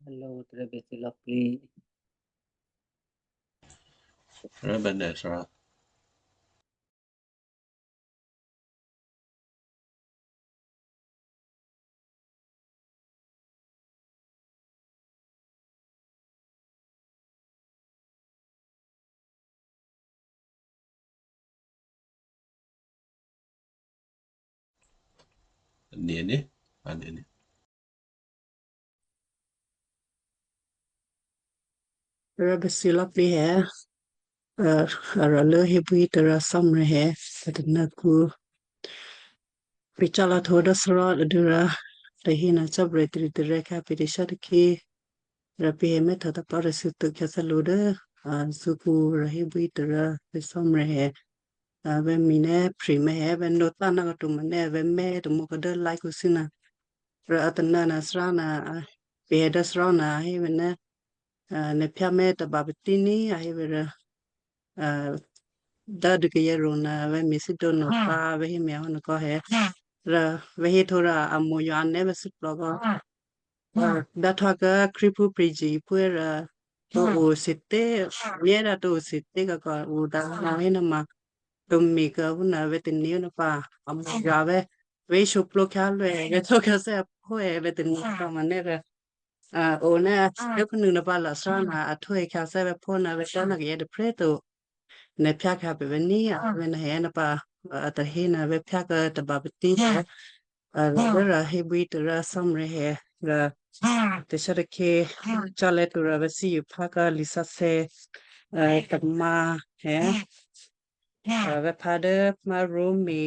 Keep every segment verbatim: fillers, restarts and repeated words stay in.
Hello, Terebesi Lovely. Reverend Ezra. Anene, anene. Rò bèsû lò̌plǐ è, a rò lố hébwí tôrǎ Cò́marya è, a tônǎkǔ. Pecò́ lò̌htwǒ dố thárá tadû́rò, tahe ná Cò́marya tari tarè́ khyá pè̤ tè̤shátakhí. Rò pè̤ hé mè́ htò̌ tapa̤ rû̌ thû́ khyáthè́ lǔ dố a thukǔ rò hébwí tôrǎ pè̤ Cò́marya è. A vè̤́ mi nè́ phri̤ mè́ è, vè̤́ nǒ tá ná katuô̌ mè́ nè́, vè̤́ mè́ tômǒ kǒ dố lá̤kǔ thû́ ná. Rò a tônǎ ná thárá ná, a, pè̤ hé dố thárá ná a hé vè̤́ ná, a, nè̤ phyámè́ tôba patí ní a hé vè̤́ rò, a, dố dû kayǎ ro ná vè̤́ me̤sídǒ nò̌ pǎ vè̤́ hé mè̤ hò́ nò̌kò́ è. Rò vè̤́ héhtǒ rò a mo̤ yǒ anè́ vè̤́ thû́plò̌ kò́. Dǎhtwǎ kǎ Krístuphú pre̤jiphuốrò, tǒ o sitě, nyě̤ dǎ tǒ o sitě kǎkò, o dǎ ná hé ná ma, tǒ me̤ kǎ hú ná vè̤́ tanéo ná pǎ, a mo̤ yǎ vè̤́, vè̤́ shǒ plǒ khyá lwè̌, vè̤́ htǒ khyá thè́ aphú è, vè̤́ tanéo kǎ ma nè́ rò, a, o nè́, dố phúnuô ná pǎ lò̌ thárá ná a htwǒ è khyá thè́ vè̤́ phú ná vè̤́ tǎ ná kayǎ tôprè̤ to. Nè̤ phyá khyá pè̤ vè̤́ ní a vè̤́ ná hé ná pǎ, a, a tahé ná vè̤́ phyá kǎ tôba patí è. A, rò rò hébwí tôrǎ Cò́marya è, rò tè̤shátakhí cò́ lè́ tǒ rò vè̤́ thǐ yǒ phákǎ lisǎsè̌, a, tamǎ è. A, vè̤́ phá dố má Roma,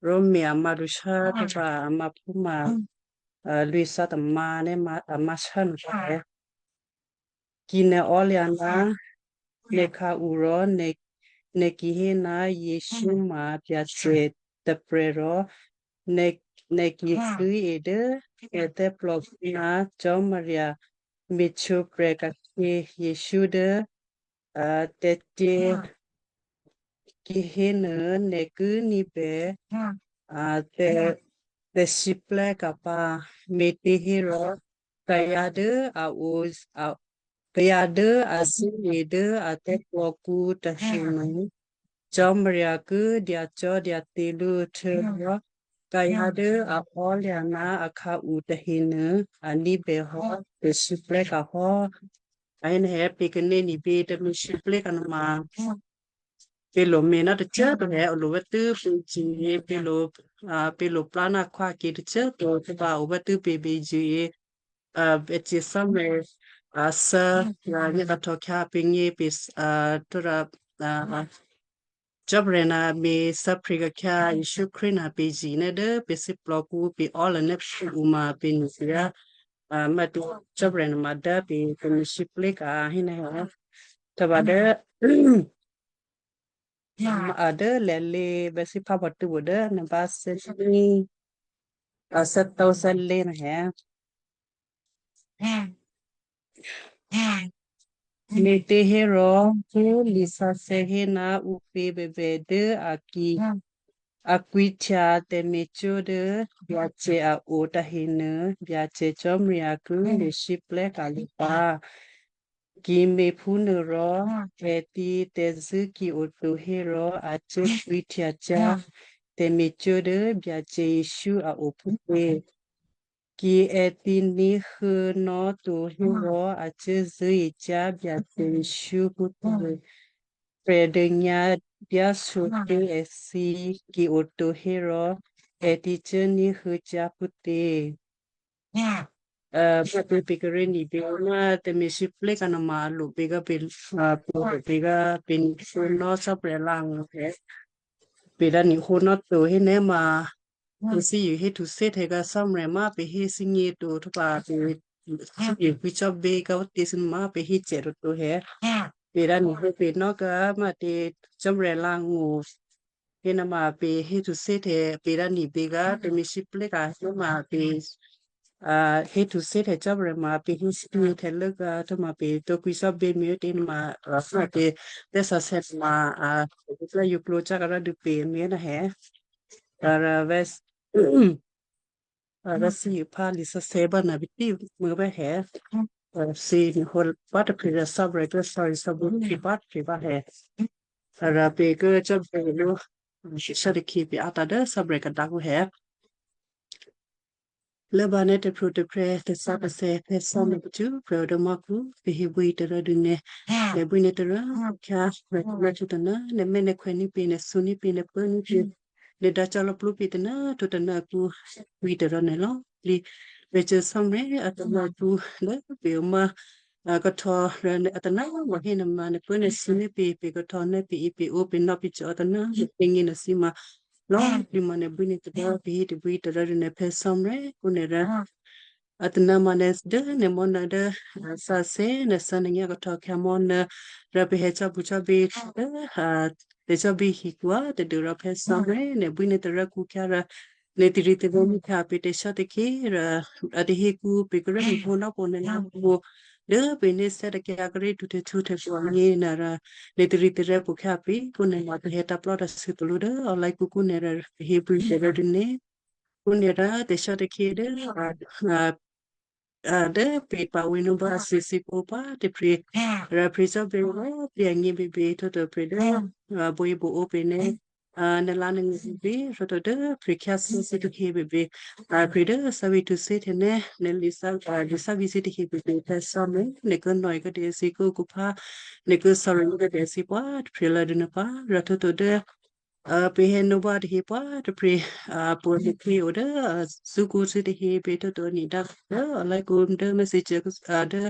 Roma a mǎ lǔshyá tôba a mǎ phúma, a, lwǐ̤thǎ tamǎ nè́ ma, a mǎ shyá nǔ è. Ki nè̤ ò́lya̤ ná nè̤ khǎu rò nè̤, nè̤ ki hé ná Jesǔ ma Byacè tôprè̤ rò nè̤, nè̤ ki zṳ̂́e dố nè̤ thè́plòkǔ ná Cò́marya me̤htwǒprè̤ ka̤khyě Jesǔ dố, a, tè̤tě ki hénuô nè̤ ki ní̤bè, a, tè̤, tè̤siplè́ka̤ pǎ, me̤těhérò kayǎ dố a o, a, kayǎ dố a zṳ̂́e dố a thè́plòkǔ tahenuô, Cò́marya ki dyacò́dyate̤ lǔ, htuô̌rò kayǎ dố a ò́lya̤ ná a khǎu tahenuô a ní̤bè hò́, tè̤siplè́ka̤ hò́. A hé ná pè̤ kané̤ ní̤bè tè̤siplè́ka̤ nuôma pè̤ lo me̤ ná tôcô꤮ to è, a lo vè̤́ tû́ pě̤ zṳ̂́e, pè̤ lo, a, pè̤ lo plá ná khwáke tôcô꤮ to, tôba o vè̤́ tû́ pě̤ bězṳ̂́e, a, Byacè Cò́marya, a, thè́, a, nyě̤kahtòkhyǎ pě̤ nyě̤ pě̤, a, tǒ rò, a, Cò́marya ná me̤thè́prè̤ ka̤khyǎ Jesǔ Krístu ná pě̤ zṳ̂́e ná dố pè̤ thè́plòkǔ pě ò́lya̤ ná pǔ ǔ ma pě̤ nuô̌ pǎ, a, má tǒ Cò́marya nuôma dố pè̤, pè̤ me̤siplè́ka̤ hé ná hò́. Tôba dố a dố lè̌lě vè̤́ thǐ phá pòtû̌ dố nè̤ bá thè́zṳ̂́, a, thè́tǒ thè́lé ná è. Me̤těhérò, phú lisǎsè̌ hé ná ǔpě bèbè dố a ki, a kwǐhtya tè̤me̤cwó̤ dố Byacè a o tahenuô, Byacè Cò́marya ki me̤siplè́ka̤ lǔ pǎ. Ki me̤phúnuôrò, èthǐ tè̤zṳ̂́ ki oto hérò a cuố kwǐhtyacyá̤ tè̤me̤cwó̤ dố Byacè Jesǔ a o phútě? Ki èthǐ ní̤huô̌nò́ to hérò a cuố zṳ̂́ecyá̤ Byacè Jesǔ phútě? Prè̤dônyǎ dyáso pé̤ èthǐ ki oto hérò èthǐ cuố ní̤huô̌cyá̤ phútě? A, pǎ pě pě kíré̤ ní̤bě ná tè̤me̤siplè́ka̤ nuôma a lo pě gá pě, a, pě lo pě gá pě ní̤huô̌nò́ Cò́marya lǎ̤ngû è. Pě dǎ ní̤huô̌nò́ to hé nè́ ma, pě thǐ yǒ hé htuthè́htya gá Cò́marya ma pě hé thínyě to, tǒba pě thǐ yǒ kwǐcò́bě gá ǔtě thǐ ma pě hé cè̤ toto è. Pě dǎ ní̤huô̌ pě nò́ gá ma tě Cò́marya lǎ̤ngû. Hé ná ma pě hé htuthè́htya pě dǎ ní̤bě gá tè̤me̤siplè́ka̤ hé ma pě, a, hé htuthè́htya Cò́marya ma pě hé thínyě htè̌ lốgá tǒ ma pě tǒ kwǐcò́bě mi ǔtě ma, a, ma pě tè̤sǎsè̌ ma, a, pě yǒ plǒ cyá̤ kǎ rò dû pě mi ná è. A, rò vè̤́ a, rá thímíphá lisǎsè̌ bá nè̤ bètí muô̌ bá hè. A, thǐ nuôhǒ bá taphǐ rǎ thè́prè̤ kố sorry thè́prè̤ bá taphǐ bá hè. A, rǎ pě kố cò́bè̌ lú, a, shyá takhyě pě a tǎ dố thè́prè̤ kadǎkǔ hè. Lốbǎ nè̤ tôplu tôprè̤ tôthǎ tôthè̌ phè̌ thò́mè̤ pacṳ́ prè̤ o dố mò́khu, pè̤ hébwí tôrǎ dû nè̤, nè̤ bwí nè̤ tôrǎ khyá, nè̤ tôrǎ htwǒ tôná, nè̤ mè́ nè̤ khwèní pě, nè̤ thǔní pě, nè̤ pốní pě, nè̤ dǎ cò́ lò̌ plú pě tôná, htwǒ tôná akǔ, bwí tôrǎ nè̤ lò̌ plǐ. Pè̤ cò́ thè́prè̤ a tôná akǔ, dố pè̤ o mò́, a, kahtò rǎ nè̤ a tôná wǎ hé nè̤ ma nè̤ pố nè̤ thǔní pě, pě kahtò nè̤ pě í pě ó pě nò̌ pě cò́ a tôná, nè̤ pě ngé nè̤ thímá. Lò̌꤮ plǐ ma nè̤ bwí nè̤ tôrǎ pě hé tôbwí tôrǎ dû nè̤ phè̌ thò́mrè̤ kǔ nè̤ rǎ. A tôná ma nè̤ dố nè̤ mò́ nè̤ dố, a, sǎsè̌ nè̤ sǎ nè̤ nyá kahtò khyá mò́ nè̤ rǎ pě hè cò́bǔ cò́bě dố, a, tè̤cò́bí hikǔ a tadû rǎ phè̌ thò́mrè̤ nè̤ bwí nè̤ tôrǎ kǔ khyá rǎ. Nè̤ taritaryá mú khyá pě tè̤shátakhyě rǎ, a tahí kǔ pě kíré̤ mǐ hǒ nò́ pǒ nè̤ lá mǒ dố pě nè̤ sè́ takyǎ kíré̤ duhtèhtǔhtè pǔ agně nè̤ rǎ. Nè̤ taritaryá pǔ khyá pě kǔ nè̤ ma pě hè tǎplò́ tǎsû tôlú dố a lěkǔ kǔ nè̤ rǎ pě hébwí tôrǎ dû nè̤. Kǔ nè̤ rǎ tè̤shátakhyě dố, a, a, a, dố pě pǎ wě nǔ bá a thǐ thǐ kǔ pǎ taphǐ rǎ pě cò́bě lò̌ plǐ agně běbě htwǒ tôprè̤ dố, a, bwí bǔ ó pě nè̤, a, nè̤ lá nè̤ ngó̤ bě htwǒ tôprè̤ dố pě khyá thǐ thǐ takhǐ běbě, a, pě dố thè́vǐ htǔ thí htè nè̤, nè̤ lisá, a, lisá vǐ thǐ takhǐ běbě phè̌ thò́mrè̤ nè̤ kố nò̌ kố dè thǐ kǔ kǔ phá, nè̤ kố sorry kố dè thǐ pǎ taphǐ lǎ dû nè̤ pǎ rǎ htwǒ tôprè̤ dố, a, pě hé nǔ bá tahí pǎ taphǐ, a, pwǒ̤ taphǐ o dố, a, zṳ́kǔ thǐ takhǐ pě htwǒ tôprè̤ nè̤ dǎ dố a lěkǔ dố message, a, dố,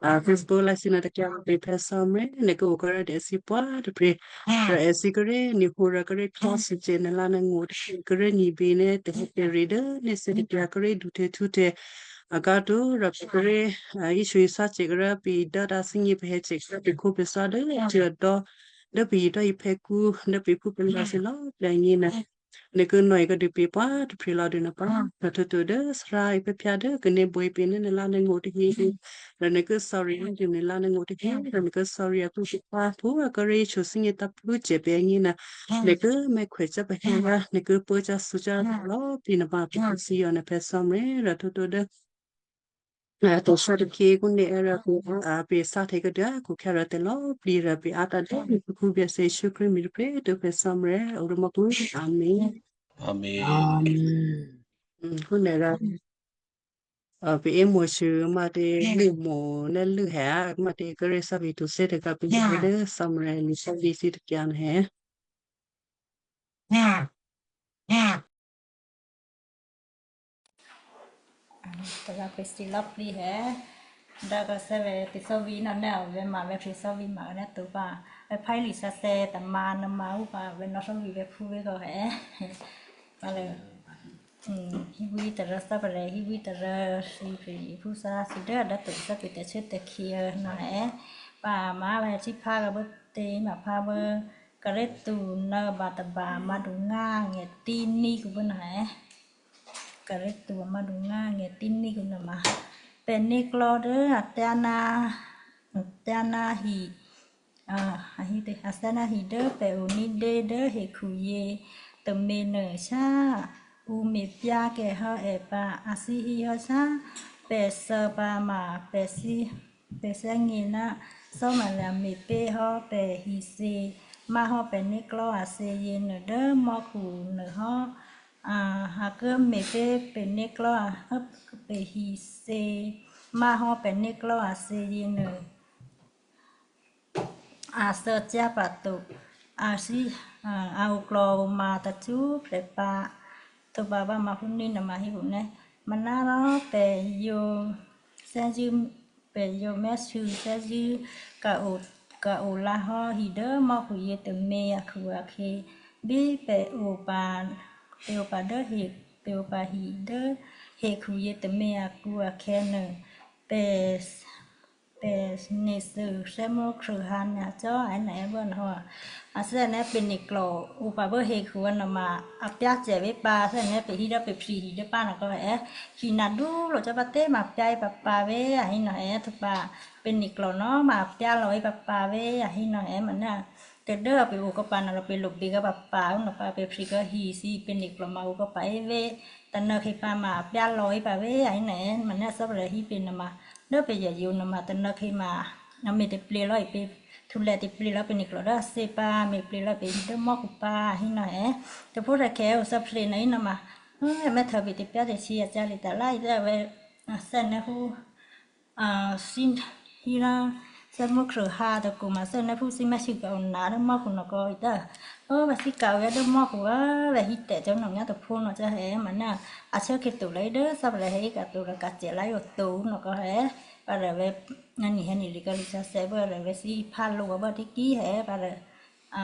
a, Facebook live thǐ nè̤ takyǎ pě phè̌ thò́mrè̤ nè̤ kố o kố rǎ dè thǐ pǎ taphǐ. Rǎ èthǐ kíré̤ nè̤ hǒ rǎ kíré̤ htò́ thǐ cè nè̤ lá nè̤ ngó̤ takhǐ kíré̤ nè̤ bě nè̤ tahí tè̤re dố nè̤ sè́ takyǎ kíré̤ duhtèhtǔhtè. A ká tó rǎ pě kíré̤, a, íshwǐ sá cè kố rǎ pě dố dǎ thímí pě hè cè kố rǎ pě khǒ pě thò́ dố htuô̌dò́ dố pě dò́ iphè̌ kǔ dố pě phú pě lǎ thǐ lò̌ plǐ agně nè̤. Nè̤ kố nò̌ kố dû pě pǎ taphǐ lǎ dû nè̤ pǎ. Rǎ htwǒ tôprè̤ dố thárá iphè̌ phyǎ dố kố nè̤ bwí pě nè̤ nè̤ lá nè̤ ngó̤ tahí. Rǎ nè̤ kố sorry dû nè̤ lá nè̤ ngó̤ tahí. Rǎ nè̤ kố sorry a kú pě pǎ phú a kíré̤ shyoshyé nè̤ tǎplú cè pě agně nè̤. Nè̤ kố mèkhwè cò́ pě hé rǎ nè̤ kố pố cò́ thǔ cò́ lò̌ plǐ nè̤ pǎ pě thǐ yǒ nè̤ phè̌ thò́mrè̤ rǎ htwǒ tôprè̤ dố. A, tè̤shátakhyě kǔ nè̤ rǎ kǔ, a, pě sá hte kố dố kǔ khyá rǎ tè̤ lò̌ plǐ rǎ pě a tǎ dố kǔ Byacè Jesǔ Krístu mǐ tôprè̤ dố phè̌ thò́mrè̤ o rǎ mò́ kǔ. Amen. Amen. Amen. Mm, kǔ nè̤ rǎ, a, pě é mo̤sû ma tě lû́ mo̤ nè̤ lû́ hè a ma tě kíré̤ thè́vǐ htǔ thí takyǎ pě dố thò́mrè̤ nè̤ sè́ vǐ thǐ takyǎ nè̤ hè. Tôrǎ pě thǐ lò̌ plǐ hè. Dǎ kǎ thè́ vè̤ pě thò́vǐ nò̌ nè́ a vè̤ ma vè̤ pě thò́vǐ ma nè́ tǒ pǎ. Vè̤ phá í lisǎsè̌ tômǎ nò̌ma ú pǎ vè̤ nò̌ thò́vǐ vè̤ phú vè̤ kò hè. Pǎ lè. Híbwí tôrǎ thè́prè̤, híbwí tôrǎ thǐ pě phú thárá thǐ dố a dǎ tǒ thè́ pě tè̤chû́tè̤khǐ nò̌ hè. Pǎ ma vè̤ thíphá kǎ bố tě ma phá bố. Kòrè̤tu nò̌ ba tôba a mǎdu ngá ngè tíní kǔ bố nò̌ hè. Kòrè̤tu a mǎdu ngá ngè tíní kǔ nò̌ ma. Pè̤ néklò̤́ dố a tyá ná, a tyá ná hi, a, a hi tě, a tyá ná hi dố pè̤ o ní̤dé dố hekhuyě tômě nuô shyá. Ǔ me̤pyá̤ kèhò́ è pǎ, a thǐ hí hò́ shyá. Pè̤ thè̌ pǎ ma pè̤ thǐ, pè̤ thè́gně ná Cò́marya me̤ pé̤ hò́ pè̤ hi thyě, má̤hò́ pè̤ néklò̤́ a thyě yěnuô dố mò́khu nuô hò́. A, a ki me̤ pé̤ pè̤ néklò̤́ a, pè̤ hi thyě, má̤hò́ pè̤ néklò̤́ a thyě yěnuô. A thè̌ cyá̤ pǎ to, a thí, a, a oklò̤ oma tacṳ́prè̤ pǎ, tǒ pǎ bá ma phúní nè̌ ma hí pǔ nè̌. Manárò pè̤ yǒ thè́zṳ̂́, pè̤ yǒ mè̤́sû̌ thè́zṳ̂́ ka o, ka o lǎ hò́ hi dố mò́khu yětômě akhu-akhyě, bí pè̤ o pǎ, pè̤ o pǎ dố he, pè̤ o pǎ hi dố hekhu yětômě akhu-akhyě nuô, pè̤ pè̤ nè̤thû thè́mó khrûhǎ nyacò́, a hé nè̌ bố nè̌ hò́. A thè́ nè̌ pè̤ nè̤klò̤ o pǎ bố hekhu a nè̌ ma a pyá̤ cè̤ vé pǎ, thè́ nè̌ pè̤ hí dố pè̤ phǐ hi dố pǎ nè̌ kò è. Hi nǎ dú lo cò́ pǎ té ma pyá̤ é pǎpǎ vé, a hé nè̌ è, tǒ pǎ pè̤ nè̤klò̤ nò̌ ma a pyá̤ lò̌ é pǎpǎ vé, a hé nè̌ è, ma nè̌ tè̤ dố a pè̤ o kò pǎ nè̌ lo pè̤ lo bě kò pǎpǎ ó nè̌ pǎ pè̤ phǐ kò hi thǐ pè̤ nè̤klò̤ ma o kò pǎ é vé. Tônòkhe pǎ ma a pyá lò̌ hí pǎ vé, a hí nè̤, ma ná Cò́marya hí pě nuôma, dố pè̤ yayǒ nuôma tônòkhe ma a me̤ taple lò̌ pě, htulè taple lò̌ pě niklò dố a thǐ pǎ, me̤ taple lò̌ pě dố mò́khu pǎ, a hí nò̌ è. Tôphó tôkhè̌ o thò́plǐ nò̌ hí nò̌ma, mè̤htwǒ pě tapyá tacǐ a ca̤ lǐ ta̤lá dố a vè̤, a thè́ nè́ hú, a, thǐ hí ná thè́mú kruôhǎ tôkǔ ma thè́né̤phú thímè́sû ka̤ o nǎ dố mò́khu nò̌kò̌ itá. Ó, vè̤ thíka̤ o yá dố mò́khu á, vè̤ hí tè̤ cò́ nò̌ nyá tôphó nò̌ cò́ è, ma ná a shuốkhè̌ to lò̌ í dố Cò́marya hé ka̤ to lò̌ ka̤ cè̤ lá yǒ to nò̌kò̌ è. Parô vè̤, a nyi hè̌ nyi lǐ kò̌ lǐ sǎsè̌ bố rô vè̤ thí phá lǒ bố dố kí è, parô, a,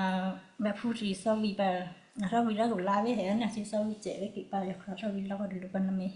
vè̤ phú thǐ thò́vǐ parô, a thò́vǐ lò̌ khulá̤ vé è, ná thǐ thò́vǐ cè̤ vé kì parô, a thò́vǐ lò̌ khudu pǎ nò̌ mě.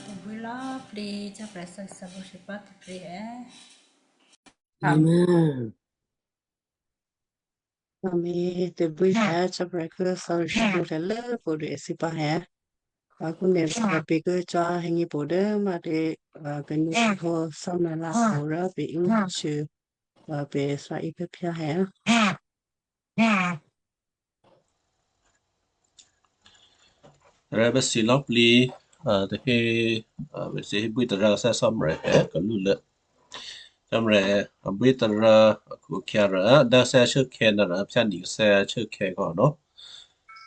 Tè̤bwí lò̌꤮ plǐ Cò́marya thè́isè̌ bǒshyě pǎ taple è. Amen. Amen. Tè̤bwí è Cò́marya ki thè́isè̌ bǒshyě lố pwǒ̤du꤮ èthǐ pǎ è. Vǎ kú nè̤ rò pè̤ ki cò́ hé nyě̤ pwǒ̤ dố má dě, a, pè̤ nú hǒ Cò́marya lá o rò pè̤ ímò́ shuô̌, a, pè̤ thǎ í phyáphyá è. Rè̤ bèsì lò̌꤮ plǐ, a, tahe, a, bèsì hébwí tarǎ Kôthè́ Cò́marya è kalúlố. Cò́marya abwí tarǎ akhu-akhyǎ rò, dố thè́ shuốkhè̌ nè̌ rò, phyání̤ thè́ shuốkhè̌ kò̌ nò̌.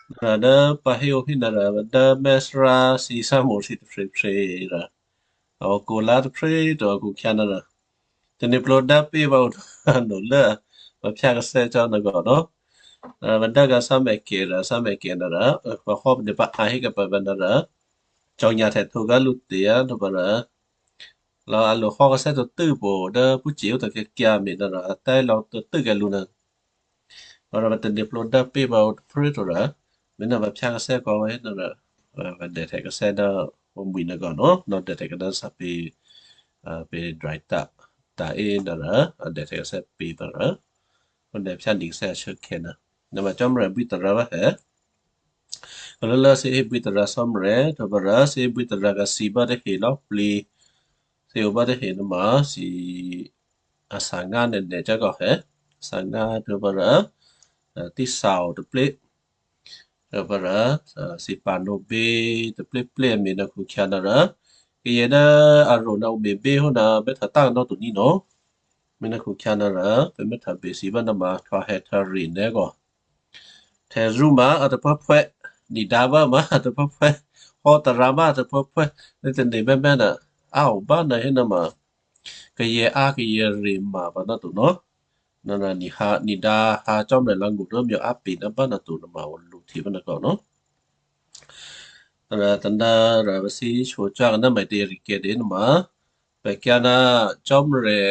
Nè̌ rò dố pǎ héo hí nè̌ rò, dố mèthǎrǎ thǐ thǎmo̤ thǐ tôphrěphrě rò, a okǒlá tôphrě꤮ to akhu-akhyǎ nè̌ rò, tane̤ plǒ dố pě vǎ o nò̌ lố, vǎ phyákasè́ cò́ nagòno. Vǎ dốkǎ sámèkè rò sámèkè nara vǎ hò́ pǎ a hé kèpè̤ vǎ nara cò̤nyahte htwǒ kǎ lǔ tè̤ á nopǎ rò lò̌ a lo hò́ kasè́ tǒtû́ pô dố pwícè ó tôkyǎkyǎ me̤ nara a tè́ lò̌ tǒtû́ kè̌ lǔ nâ. Vǎ rò vǎ tane̤ plǒ dố pé vǎ ǒ tôphuố to rò, mi nâ vǎ phyákasè́ kò̌ vǎ hé nara vǎ dèhtè̌ kasè́ dố ǔmwi̤ nagòno, nò̌ dèhtè̌ kadốsa pě, pě dry ta, ta é nara a dèhtè̌ kasè́ pě pǎ rò, ǔ dèphyá nǐ kasè́ ashuốkhè̌ nâ, nè̤ ma Cò́marya bwí tarǎ vǎ hè. Kalólố thǐ hébwí tarǎ Cò́marya, tǒpǎ rò thǐ hébwí tarǎ kǎ thǐ bá tahe lò̌꤮ plǐ, thǐ o bá tahe nǔma thǐ athangá nè̤nè̤ cò́ kò hè, athangá tǒpǎ rò, tǐthao taplé, tǒpǎ rò, thǐ pǎnǒ bé taplé plé a me̤ nò̌ khukhyǎ nara, kayè dố a ro ná ǔ me̤bé hó ná bè́tha tánò́ to ní nò̌. Mi nâ khukhyǎ nara pè̤ mè́htapě thǐ bá nǔma htwahè htare nè́ kò. Htè̌zṳ́ ma a taphuốphwè́, nidǎ bá ma a taphuốphwè́, hò́ tarǎ bá a taphuốphwè́, nè̤ tane̤ bè́mè́ nâ, a o bá nâ hé nǔma, kayè á kayè re ma pǎ nò́ to nò̌. Nara nidǎ ha Cò́marya lǎ̤ngṳ dố myě á pe ná bá nò̌ to nǔma ǔ lǔhte bá nò̌ kò nò̌. Nara tadǎ rò vǎ thǐ shocò́ kaná maitě rikè̤ dě nǔma, pè̤ kyǎ ná Cò́marya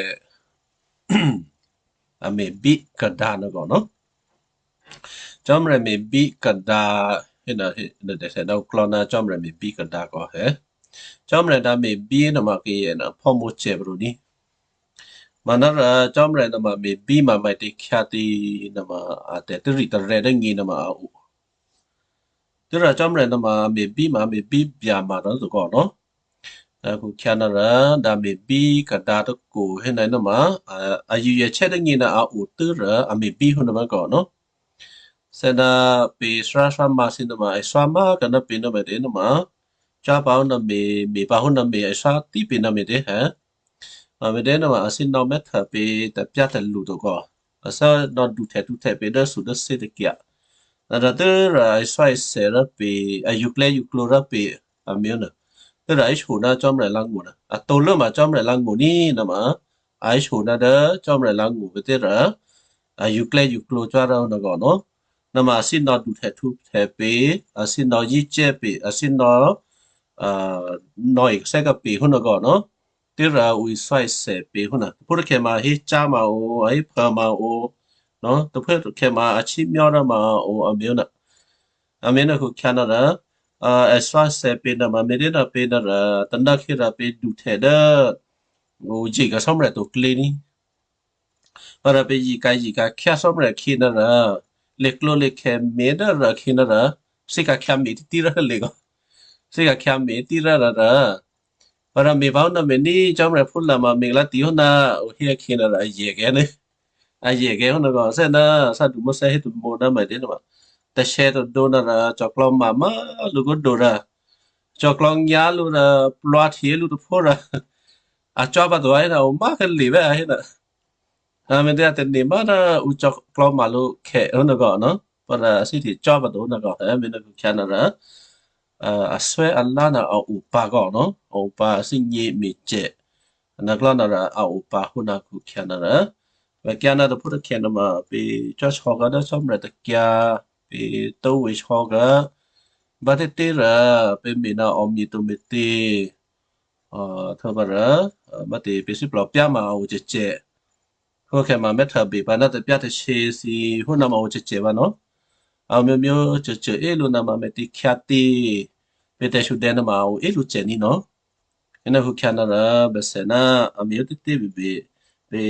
a me̤bí kadǎ nò̌ kò nò̌. Cò́marya me̤bí kadǎ, hé nò̌, hé nò̌ dèhtè̌ dò̌klò̌ ná Cò́marya me̤bí kadǎ kò hè. Cò́marya dǎ me̤bí nǔma kayè ná phò́mǒ cè̤ pruô ní. Manárò Cò́marya nǔma me̤bí ma maitě khyǎtě nǔma a tè̤tû́rîtarè̤ dố nyě nǔma a o. Tû́rò Cò́marya nǔma me̤bí ma me̤bí byama tôcô kò nò̌. Khukhyǎ nara dǎ me̤bí kadǎ tôcô hé nè́ nǔma, a yuyèchè́ dố nyě ná a o tû́rò a me̤bí hó nǔma kò nò̌. Thè́ ná pě thárá thárá ma thǐ nǔma, èthá má kaná pě nǔma dě nǔma. Cá pǎ hó nǔ me̤, me̤ pǎ hó nǔ me̤, èthá tí pě nǔ me̤ dě hè. A me̤ dě nǔma a thǐ nò̌ mè́htapě tapyá talǔ tôcô. A thǐ nò̌ duhtè̌ duhtè̌ pě dố thudốthè́ tôkyǎ. Nara tû́rò a èthá-èthè rò pě, a yuklè́ yuklǒ rò pě, a me̤ nò̌. Tû́rò a íshò ná Cò́marya lǎ̤ngṳ nò̌. A tǒ lốma Cò́marya lǎ̤ngṳ ní nǔma. A íshò ná dố Cò́marya lǎ̤ngṳ pě tû́rò a yuklè́ yuklǒ cò́ rò nò̌ kò nò̌. Nǔma a thǐ nò̌ duhtè̌ duhtè̌ pě, a thǐ nò̌ yícè́ pě, a thǐ nò̌, a, nò̌e thè́ kǎ pě hó nò̌ kò nò̌. Tû́rò ǔ èthá-èthè pě hó nò̌. Tôphuốtôkhè̌ ma a hé cá ma o, a hé phû ma o. Nò̌, tôphuốtôkhè̌ ma a cí myá rò ma o, a me̤ nò̌. A me̤ nò̌ khukhyǎ nara, a, èthá-èthè pě nǔma me̤ dě nǔ pě nara, tadǎ khyě rò pě duhtè̌ dố ǔ yě kǎ Cò́marya to klě ní. Pǎ rò pě yikǎ yikǎ khyá Cò́marya khyě nara, lěklǒ lěkhè̌ me̤ dố rò khyě nara, thǐ ka̤khyǎ me̤ títí rò lě kò. Thǐ ka̤khyǎ me̤ títí rò rara. Pǎ rò me̤ pǎ hó nǔ me̤ ní Cò́marya phúlǎ ma me̤ lǎ tǐ hó ná ǔ hé khyě nara a yè kè́ ní. A yè kè́ hó nò̌ kò thè́ ná Thadou Mosè hé tômǒ ná maitě nǔma. Tashè tôdǒ nara cò̌klò̌ ma má lǔ kó do rà. Cò̌klò̌ nyá̤ lǔ rà plwǎhtyě lǔ tôphuố rà. A cò́ pǎ to a hé ná ǔ má kálye̤ vè́ a hé ná. A me̤ dě a tane̤ má ná ǔ cò̌klò̌ ma lǔ khè̌ hó nò̌ kò nò̌. Pǎ rà a thíhte cò́ pǎ to hó nò̌ kò, a me̤ ná khukhyǎ nara, a, a thwè́ a lá ná a o pǎ kò nò̌. A o pǎ a thínyě me̤cè. Nò̌ klò̌ nara a o pǎ hó ná khukhyǎ nara. Vǎ kyǎ ná tôphuốtôkhè̌ nǔma pě cò́ sò̌ kǎ dố Cò́marya takyǎ, pě tówě sò̌ kǎ. Bá tè̤tè rà pě me̤ ná a omyě to me̤tě. A, htwǒ pǎ rà, a, bá tě pě thíplò pyáma a o cècè. Khukhyǎ ma mè́htôbè pǎ ná tapyá tashě thǐ hó nǔma o cècè pǎ nò̌. A myǒmyǒ côcô é lǔ nǔma me̤tě khyǎtě. Pě tè̤shu dè̌ nǔma a o é lǔ cè ní nò̌. Hé ná khukhyǎ nara bèsè ná a me̤ ó tè̤tè bèbè. Pě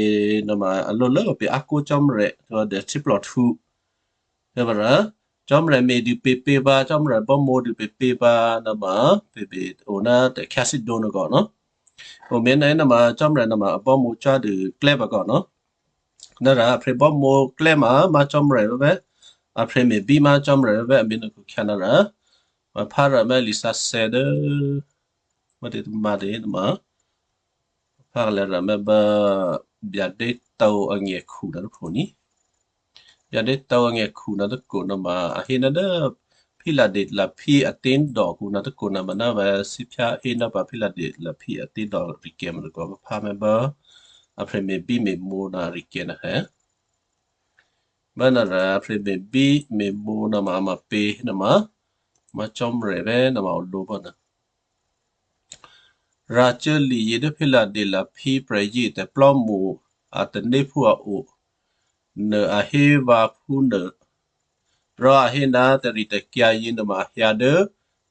nǔma a lǒ lố pě á kó Cò́marya, htwǒ dè thíplò htǔ. Hé pǎ rà, Cò́marya me̤ dû pěpě pǎ, Cò́marya bámǒ dû pěpě pǎ, nǔma pěpě o ná tè̤khyá thídǒ nò̌ kò nò̌. O me̤ ná nǔma Cò́marya nǔma a bámǒ cò́ dû klè́ pǎ kò nò̌. Nara a phrě bámǒ klè́ ma, má Cò́marya vèvè̌. A phrě me̤bí má Cò́marya vèvè̌, a me̤ nò̌ khukhyǎ nara. Vǎ phá rà mè́ lisǎsè̌ dố, má tě tôma tě nǔma. Phá lè̌ rà mè́ bá byadétǒ angèkhu ná tôpho ní. Byadétǒ angèkhu ná tôkô nǔma a hé ná dố Philadelphia a té̤dòkǔ ná tôkô nǔma ná vǎ sǐphyá hé ná pǎ Philadelphia a té̤dò rikè̤ mò̌ tôkò phá mè́ bá. A phrě me̤bí me̤mǒ ná rikè̤ nò̌ hè. Bánuôrò prè̤ me̤bí me̤mǒ nuôma a ma pě nuôma, ma Cò́marya vè̤́ nuôma olǒ bánuô. Rǎcuố liyě dố Philadelphia prè̤yětè̤plò́mṳ a tanéphú a o nuô a hé vǎ phúnuô. Rò a hé ná tè̤ritè̤kyǎ yěnuôma a hyǎ dố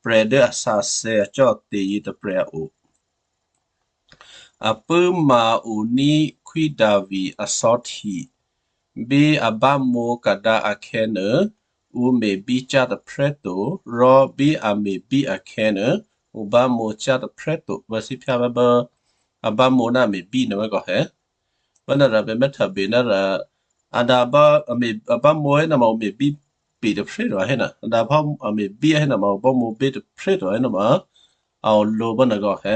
prè̤ dố a sǎsè̌ acò́ate̤ yětôprè̤ a o. A pṳ̂́ma oní̤ Khwí Davi asò̌hti. Bí a bámǒ kadǎ akhè̌nuô, ǔ me̤bícyá̤ tôprè̤꤮ to, rò bí a me̤bí akhè̌nuô, ǔ bámǒcyá̤ tôprè̤꤮ to. Vǎ sǐphyá bábá a bámǒ ná a me̤bí nuô vǎ kò hé. Bánuôrò pè̤ mè́htôbè ná rò a dǎ bá, a me̤, a bámǒ hé nuôma ǔ me̤bí bè tôprè̤꤮ to a hé nuô. A dǎ bá a me̤bí a hé nuôma ǔ bámǒ bè tôprè̤꤮ to a hé nuôma a olǒ bánuô kò hé.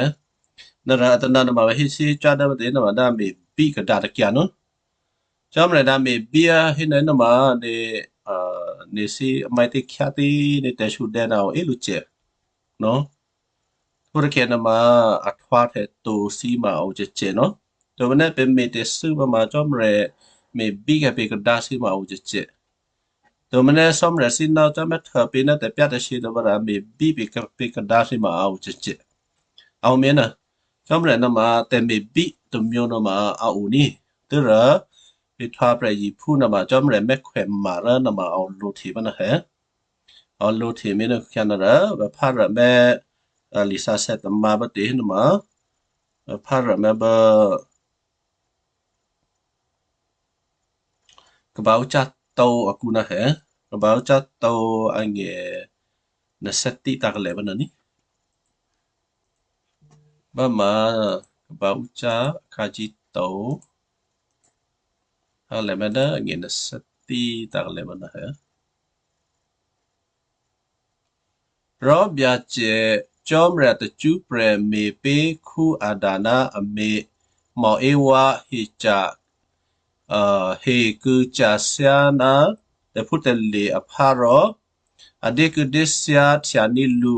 Nuôrò a tôna nuôma vǎ hésí cyá̤ dố vǎ tě nuôma dá a me̤bí kadǎ tôkyǎ nuô. Cò́marya dǎ me̤bí a hé nuôma nè̤, a, nè̤ thǐ a mè̤̌tě khyáthí nè̤ tè̤sudè̌ ná a o é lǔcè. Nó. Phútôkhè̌ nuôma a htwǎhtè̌ to thǐ ma a o cècè nó. Tǒmènè́ pè̤ me̤tè̤thû́ pǎ ma Cò́marya me̤bíkyǎ pè̤ kadǎ thǐ ma a o cècè. Tǒmènè́ Cò́marya thíná Cò́marya mè́htô pè̤ ná tè̤pyá̤tè̤shyě tôbǎrà me̤bí pè̤ ka-, pè̤ kadǎ thǐ ma a o cècè. A o mé̤ nuô, Cò́marya nuôma tè̤me̤bí tômyě nuôma a o ní. Tû́rò pè̤ htwǎ prè̤ yiphú nuôma Cò́marya mè́khwèma rò nuôma a olǒhte pǎ nuô hé. A olǒhte mé̤ nuô khyá nuôrò vǎ pháromè́, a, lisǎsè̌ tamǎ bá tě nuôma, vǎ pháromè́ bá kaba ǔ cáhtǒ akǔ nuô hé, kaba ǔ cáhtǒ angè̤ nè̤ thè́tí tǎ kalè̤ bá nuô ní. Báma kaba ǔ cá akhǎ cíto. Alè̤̌ mè̤ dố angè̤ nè̤ thè́tí tǎ kalè̤ bá nuô hé. Rò Byacè Cò́marya tacṳ́prè̤ me̤pé̤ Adam ná amě Eva heca̤, a, hekû̌ca̤ thyáná tè̤phútè̤lye̤ aphá rò a dyékû̌dyéthyá htyaní̤ lǔ.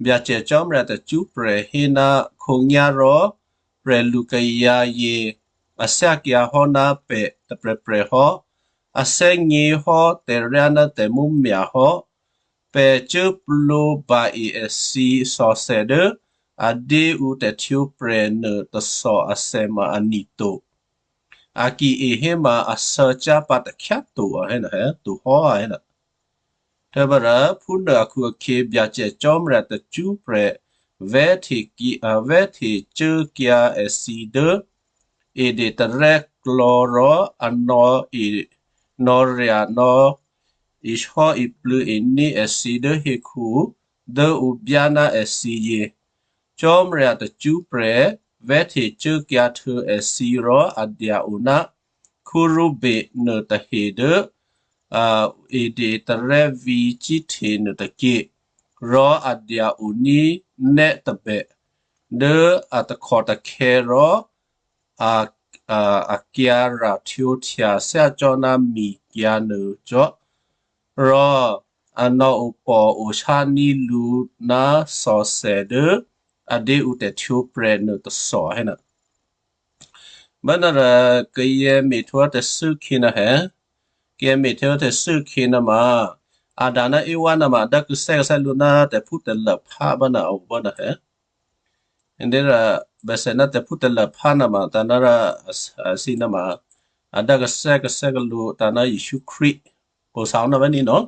Byacè Cò́marya tacṳ́prè̤ hé ná khǒnyá̤ rò prè̤lukayǎ yě a thyákyǎ hò́ ná pè̤ tôprè̤prè̤ hò́. A thè́gně hò́ tè̤ryá ná tè̤mǔmya̤ hò́. Pè̤ cuốplǒ ba-e èthǐ thòthè dố a dyé ǔ tè̤htwǒprè̤ nuô tôthò athè ma a ni to. A ki e héma a thè̌cyá̤ pǎ takhyá to a hé nuô, hé to hò́ a hé nuô. Tadû́rò phúnuô akhu-akhyě Byacè Cò́marya tacṳ́prè̤ vè̤́hte ki-, a vè̤́hte cuốkyǎ èthǐ dố Eden tarè́klò̌ rò a nò̌e, nò̌rya̤ nò̌ isò́iplû̌ ení̤ èthǐ dố hekhu dố ǔ byá ná èthǐ yě. Cò́marya tacṳ́prè̤ vè̤́hte cuốkyǎ htuô̌ èthǐ rò a dya-o ná Reuben nuôtahe dố a Eden tarè́vǐ̤ cíhte nuôtôkyě, rò a dya-oní̤ nè́ tôbè dố a takhòtakhè̌ rò a, a, a kyǎ ra̤ htwǒhtya thyácò́ná mikyǎ̤ nuô cò́. Rò a nò̌opò̤ osání̤ lǔ ná thòthè dố a dyé ǔ tè̤htwǒprè̤ nuô tôthò hé nuô. Bánuôrò kayǎ me̤htwǒ tè̤thû́ khyě nuô hé. Kayǎ me̤htwǒ tè̤thû́ khyě nuôma Adam ná Eva nuôma a dốkû̌ thè́gně lǔ ná tè̤phútè̤lya̤ phá bánuô a o bánuô hé. Ndě rò bèsè ná tè̤phútè̤lya̤ phá nuôma tǎ ná rò a, a thǐ nuôma a dốkû̌ thè́gně lǔ tǎ ná Jesǔ Krístu. Pwǒ̤sǎ ná vè̤́ ní nò̌.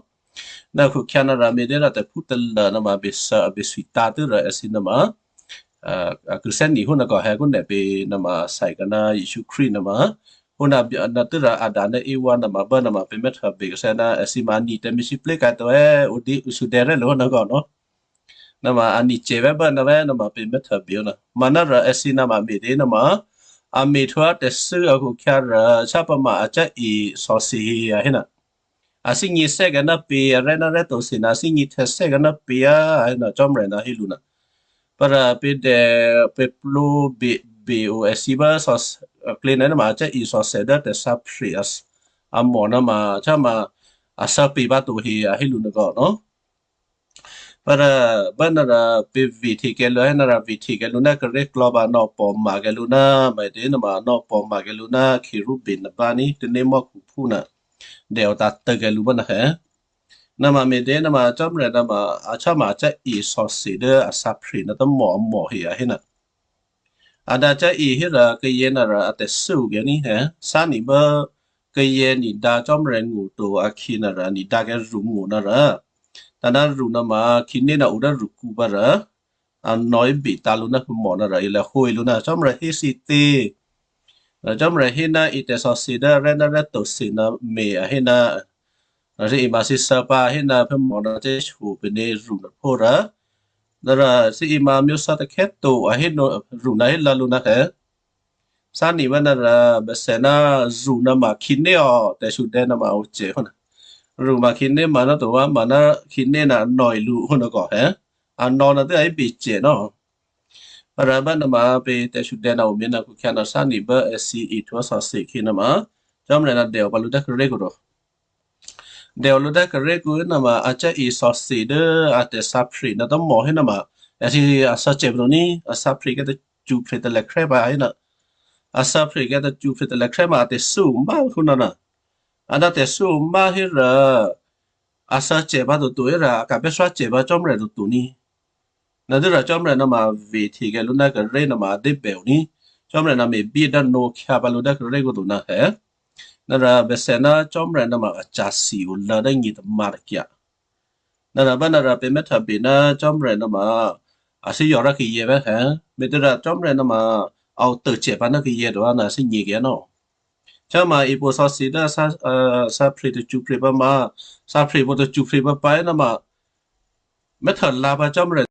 Ná khukhyǎ ná rǎ me̤ dố rò tè̤phútè̤lya̤ nuôma bèsè a bèswitǎ̤ tû́ rò èthǐ nuôma, a, a kû̌ thè́gně hò́ nuô kò hé kó nè̤ pě nuôma a thè́gně ná Jesǔ Krístu nuôma. Hò́ ná bya-, ná tû́ rò Adam ná Eva nuôma bá nuôma pě mè̤htwǒ bě kû̌ thè́ ná èthǐ ma a ni tè̤me̤lwóhteka̤ to è, ǔ dǐ ǔ sudè̌rè́ lǔ hò́ nuô kò nò̌. Nuôma a ni cè vè̤́ bá nuô vè̤́ nuôma pě mè̤htwǒ bě nuô. Manárò èthǐ nuôma me̤ dě nuôma, a me̤htwǒ tè̤thû́ a khukhyǎ rò, shyá pǎ ma a cè̌-e thòthè a hé nuô. A thè́gně thè́gně ná pě, a rè́ ná rè́ to thè ná a thè́gně thè́ thè́gně ná pě a hé nuô, Cò́marya ná hé lǔ nuô. Pǎ rò pě dè, pě plǒ bě, bě-o èthǐ bá thò, a klě nuôma a cè̌-e thòthè dố tè̤sǎphre a, a mò nuôma, shyá ma a thè́ pě bá to he a hé lǔ nuô kò nò̌. Pǎ rò, bá nuôrò pě vǐ̤hte kè̌ lǔ, hé nuôrò vǐ̤hte kè̌ lǔ ná kè́ré̤klò̌ pǎ nò̌ pò̤ma kè̌ lǔ ná, me̤ dě nuôma nò̌ pò̤ma kè̌ lǔ ná Reuben nuô bá ní, tanémò́khuphú nuô. dèotǎ̤tṳ̂̌ kè̌ lǔ bá nè̌. Nè̌ma me̤tě nè̌ma Cò́marya nè̌ma a cò́ma a cè́e sò̌se dố a sǎphre ná tè́mò amò he a hé nè̌. A dǎ cè́e hé rè̌ kayě nè̌ rè̌ a tè̤thû́ o kè̌ ní he. Sá nè̌ bá kayě nè̌ dǎ Cò́marya ngó̤ to akhǐ nè̌ rè̌ nè̌ dǎ kè̌ ru ngó̤ nè̌ rè̌. Tǎ ná ru nè̌ma khǐné nè̌ o dố rukǔ bá rè̌. A nò̌ íbè tǎ̤ lǔ ná pamò nè̌ rè̌ ilè̌ hǒ e lǔ ná Cò́marya hé thǐ tě. Rè̌ Cò́marya hé ná e tè̤sò̌se dố arè́ ná rè́ to se nè̌ me̤ a hé ná. Rè̌ thǐ ima thǐ sǎ pǎ hé ná pamò nè̌ cè́shyo pè̌ nè̌ ru nè̌ phó rè̌. Nè̌ rè̌ thǐ ima myósá takhè́ to a hé nè̌ ru nè̌ hé lǎ lǔ ná he. Sá nè̌ bá nè̌ rè̌ bèsè ná ru nè̌ma khǐné o tè̤shu dè̌ nè̌ma o cè hó nè̌. Ru ma khǐné ma ná to wá ma ná khǐné nè̌ nò̌ e lǔ hó nè̌ kò he. A nò̌ nè̌ tè́ a íbè cè nò̌. Rè̌ bá nè̌ma pě tè̤shu dè̌ nè̌ o me̤ nè̌ khukhya nè̌ sá nè̌ bá èsì e htwǒ sò̌se khǐ nè̌ma. Cò́marya nè̌ dèo pǎ lǔ dố kè̌ré̤ kǔ to. Dèo lǔ dố kè̌ré̤ kǔ nè̌ma a cè́e sò̌se dố a tè̤sǎphre ná tè́mò hé nè̌ma. Èsì a sǎcè pǎ to ní a sǎphre kè́ tacṳ́phre talèkrè́ pǎ hé nè̌. A sǎphre kè́ tacṳ́phre talèkrè́ ma a tè̤thû́ o má̤ hú nè̌ nè̌. A dǎ tè̤thû́ o má̤ hé rè̌ a sǎcè pǎ toto hé rè̌ a ka̤ bè́ sǎcè pǎ Cò́marya toto ní. Nè̌ dû́ rè̌ Cò́marya nè̌ma vǐhteke lǔ ná kè̌ré̤ nè̌ma a débè o ní. Cò́marya nè̌ me̤ bíyě dá nǒ khyǎ pǎ lǔ dố kè̌ré̤ kǔ to ná he. Nè̌ rè̌ bèsè ná Cò́marya nè̌ma a ca̤sì o lǎ dố nyě̤ tômǎ̤ takyǎ. Nè̌ rè̌ bá nè̌ rè̌ pě mè́ htè̌ bè ná Cò́marya nè̌ma a thíyò̌ rá kayě bá he. Me̤těrè̌ Cò́marya nè̌ma a o tôcè pǎ ná kayě to a nè̌ thínyě̤ kayě nò̌. Cò́marya ipǒ sò̌se dố a sǎ, a sǎphre tacṳ́phre pǎ ma, sǎphre pǒ tacṳ́phre pǎ pǎ hé nè̌ma mè́ htè̌ lǎ pǎ Cò́marya